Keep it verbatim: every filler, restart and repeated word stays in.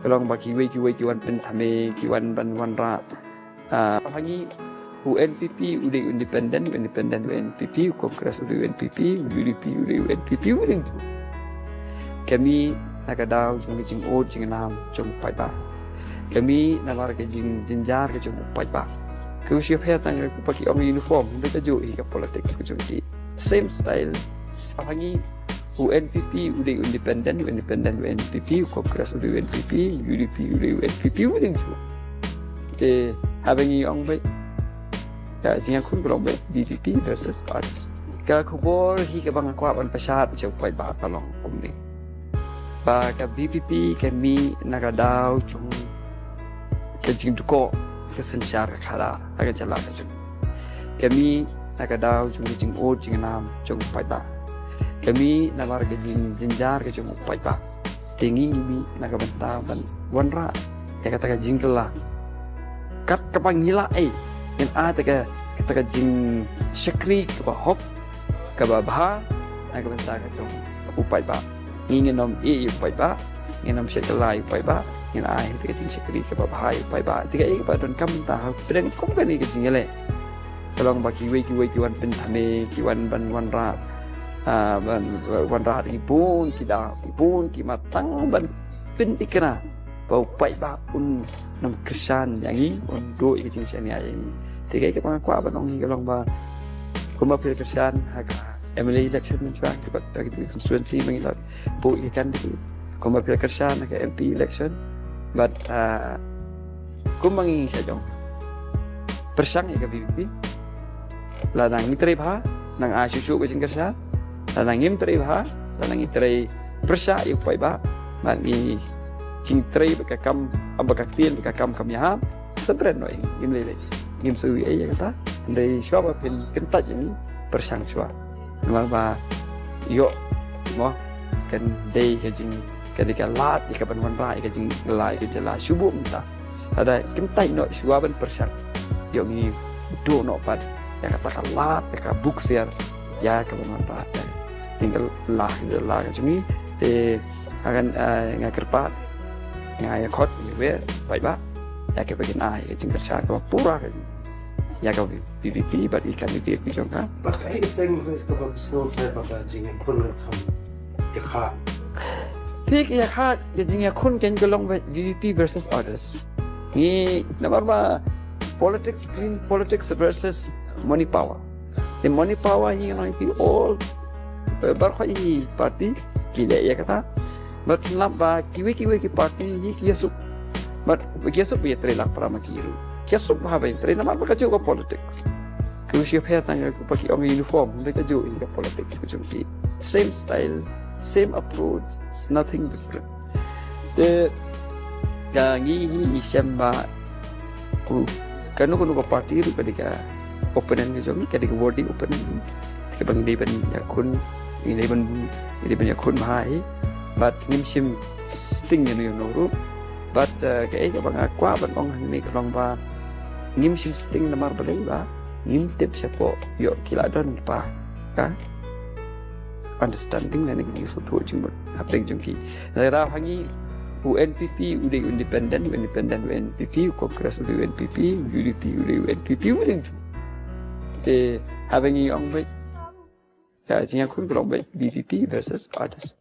Ka long ba kiwei kiwei ki wan pynthame, ki wan ban wanrah. Ah, ha ngi u N P P u dei u independent, u independent u N P P, u Congress u dei u N P P, u U D P u dei u N P P, u dei u. Ka mih na ka daw jong ka jingud jingnam jong u paidbah. Ka mih namar ka jingjynjar ka jong u paidbah. Ka u shu pher tang ka ba ki ong uniform, hynrei ka juh hi ka politics ka jong ki. Same style, sa ha ngi u N P P u dei u independent, u independent u N P P, u Congress u dei u N P P, u U D P u dei u N P P, u dei u. Te haba ngi ong beit, ka jingïakhun ka long beit V P P versus others. Ka khubor hi kaba nga kwah ban pynshai sha u paidbah ka long kumne. Ba ka V P P ka mih na ka daw jong ka jingdukok ka synshar ka khadar ha ka jylla ka jong. Ka mih na ka daw jong ka jingud jingnam jong u paidbah. Ka mih namar ka jingjynjar ka jong u paidbah. Te ngi ngi mih na ka bynta ban wanrah ïa kata ka jingkylla. Kat kaba ngi lah, eh, ngin ai kata ka, kata ka jingshakri kaba hok, kaba bha na ka bynta ka jong u paidbah. Ngi ngin ym ïeh ïa u paidbah, ngin ym shait kylla ïa u paidbah, ngin ai kata ka jingshakri kaba bha ïa u paidbah. Te kaei kaba donkam mynta ha u pdeng kum kane ka jingïaleh. Ka long ba kiwei kiwei ki wan pynthame, ki wan ban wanrah, ah, ban wanrah da ki bun ki daw, ki bun ki mat tang ban pynthikna ba u paidbah un nym kyrshan ïa ngi, un duh ïa ka jingshaniah ïa ngi. Te kaei kaba nga kwah ban ong hi ka long ba kumba phi la kyrshan ha ka M L A election mynshwa, ki bad ha ki constituency ba ngi la buh ïa ka candidate. Kumba phi la kyrshan ha ka M P election. Bad, ah, kumba ngi sha jong, pyrshang ïa ka V P P. Lada ngi trei bha, nang ai shuh shuh ka jingkyrshan. Lada ngim trei bha, lada ngi trei pyrshah ïa u paidbah, bad ngi jingtrei bad ka kam, bad ka ktien bad ka kam kam ïahap. Sa bret noh ïa ngi, ngim lei lei, ngim shu ïohi ïa kata. Hynrei shuwa ba phin kyntait ïa ngi, pyrshang shuwa. Namar ba ïoh mo, kan dei ka jing, kan dei ka lad ïa ka ban wanrah ïa ka jingkylla ïa ka jylla shuh buh mynta. Lada kyntait noh shuwa ban pyrshang, ïoh ngi duh noh pat ïa kata ka lad, ïa ka buksiar ïa ka ban wanrah ïa ka jingkylla ka jylla ka jong ngi. Te hakan, eh, nga kyrpad, nga ïa khot ïa u paidbah ïa kaba kin ai ka jingkyrshan kaba pura ka jong, ïa ka V P P bad ki candidate ki jong ka. Bad kaei ka seng kaba phi sngew trai ba ka jingïakhun kan kham ïa ka. Phi ka ïa ka, ka jingïakhun kan ka long V P P versus others. Ngi namar ba politics, green politics versus money power. Te money power hi ngi all, eh, baroh hi party ki leh ïa kata. Bad lap ba kiwei kiwei ki party hi ki ïasuk. Bad ki ïasuk ba ïatrei lang para ma ki ruh. Ki ïasuk ba ha ba ïatrei namar ba ka juh ka politics. Ka u shu pher tang ka ba ki ong uniform, hynrei ka juh hi ka politics ka jong ki. Same style, same approach, nothing different. Te ka ngi ngi ngi shem ba ku kano kano ka party ruh ka dei ka opponent ka jong, ka dei ka worthy opponent. Kaba ngi dei ban ïakhun, ngi dei ban, ngi dei ban ïakhun bha hi. Bad ngim shim sting ïano ïano ruh. Bad, eh, kaei kaba nga kwah ban ong hangne ka long ba ngim shim sting namar balei ba ngim tip shapoh ïoh ki la don pa ka understanding lane ki jingsngewthuh jingmut hapdeng jong ki. Lada ha ngi u N P P u dei u independent, u independent u N P P, u Congress u dei u N P P, u U D P u dei u N P P, u dei u. Te haba ngi ong beit, ka jingïakhun ka long beit V P P versus others.